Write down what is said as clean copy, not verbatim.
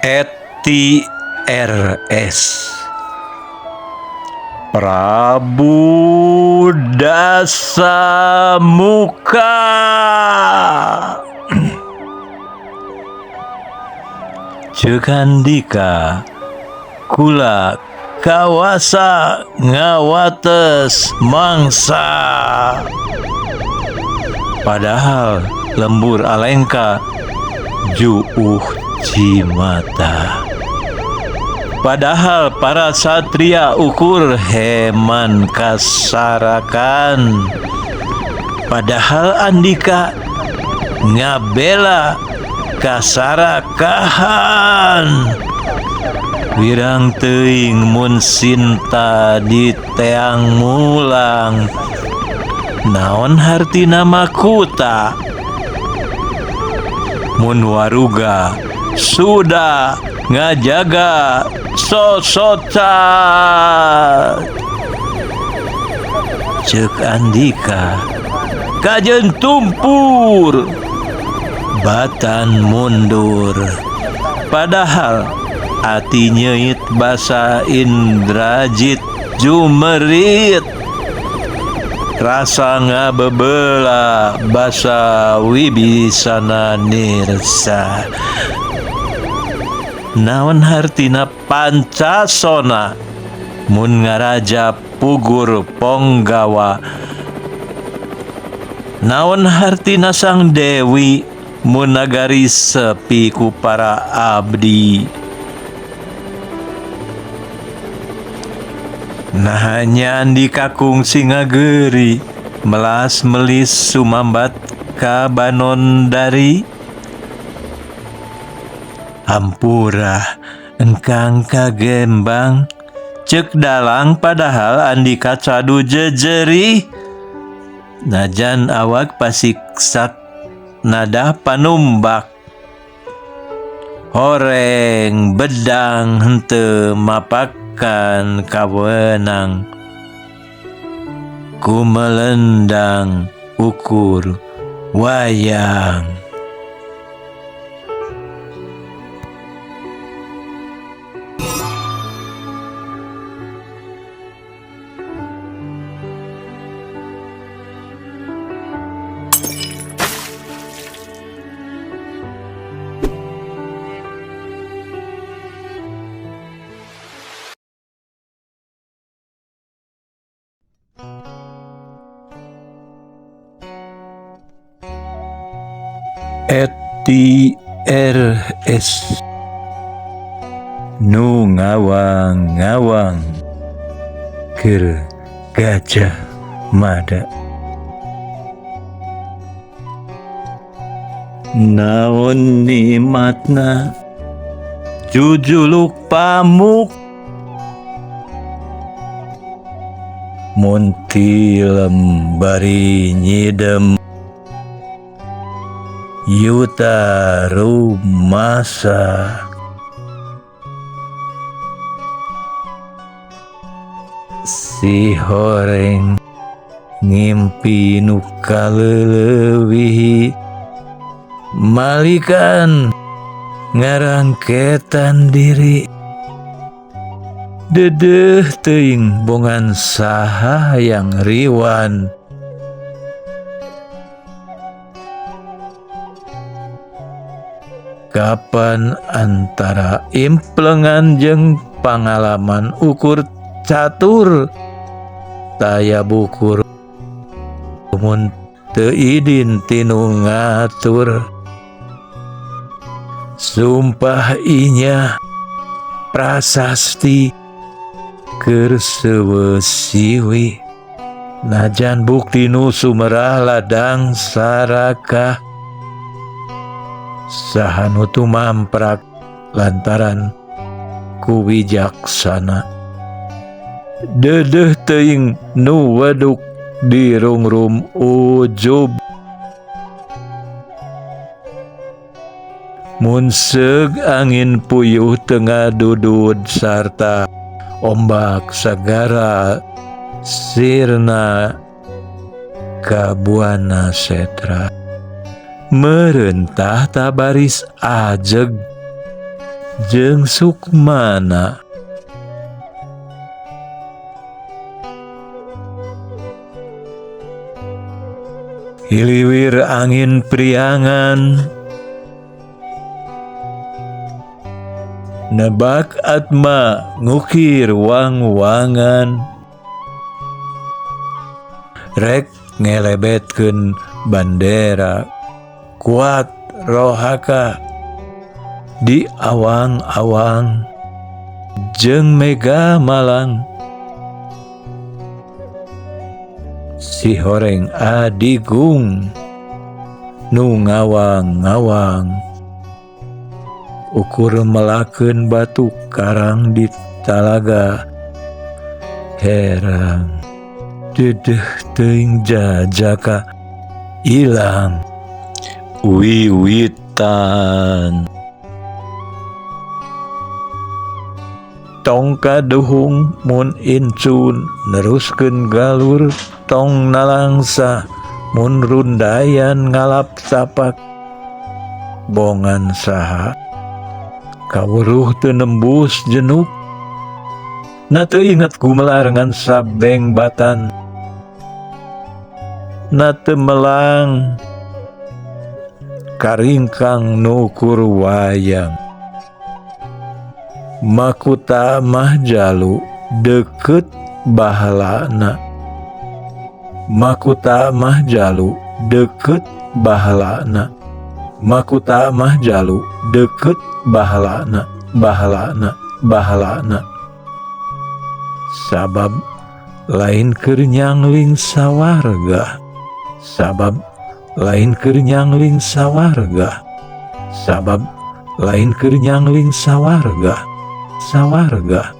ETRS Prabu Dasamuka. Ceuk Andika kula kawasa ngawates mangsa. Padahal lembur Alengka juuh cimata. Padahal para satria ukur heman kasarakan. Padahal Andika ngabela kasarakahan. Wirang teuing mun sinta di teang mulang. Naon hartina makuta? Mun waruga sudah ngajaga sosota. Ceuk Andika kajen tumpur batan mundur. Padahal ati nyeuit basa Indrajit jumerit. Rasa ngabebela basa Wibisana nirsa. Naon hartina pancasona mun ngaraja pugur ponggawa. Naon hartina sang dewi mun nagari sepi ku para abdi. Nah nya Andika kungsi ngageri melas melis sumambat ka banon dari. Hampura engkang kagembang ceuk dalang padahal Andika cadu jejeri. Najan awak pasiksak nadah panumbak. Horeng bedang henteu mapakan kawenang. Ku melendang ukur wayang. ETRS nu ngawang-ngawang keur Gajah Mada. Naon nikmatna jujuluk pamuk mun tilem bari nyidem yuta rumasa. Si horeng ngimpi nu kaleulewihi malikan ngarangketan diri. Dedeuh teuing bongan saha yang riwan. Kapan antara implengan jeung pangalaman ukur catur taya bukur mun teu idin tinu ngatur. Sumpah inya prasasti keur seuweuh siwi najan bukti nu sumerah ladang sarakah. Saha nu tumamprak lantaran ku wijaksana. Dedeuh teuing nu weduk dirungrum ujub. Mun seug angin puyuh tengah dudud sarta ombak sagara sirna kabuana setra. Merentah tabaris ajeg Jeung sukmana. Hiliwir angin priangan nebak atma ngukir wang-wangan rek ngelebetkeun bandera kuat rohaka di awang-awang jeung mega malang si horeng adigung nu ngawang-ngawang ukur melakeun batu karang di talaga herang deudeuh teuing jajaka ilang wiwitan. Tong kaduhung mun incun neruskeun galur tong nalangsa mun rundayan ngalap tapak bongan saha kawruh teu nembus jenuk na teu inget gumelar ngan sabeng batan na teu melang karingkang nukur wayang. Makuta mah jalu deukeut bahalana. Makuta mah jalu deukeut bahalana. Makuta mah jalu deukeut bahalana, bahalana, bahalana. Sabab lain keur nyangling sawarga. Sabab lain keur nyangling sawarga. Sabab lain keur nyangling sawarga. Sawarga.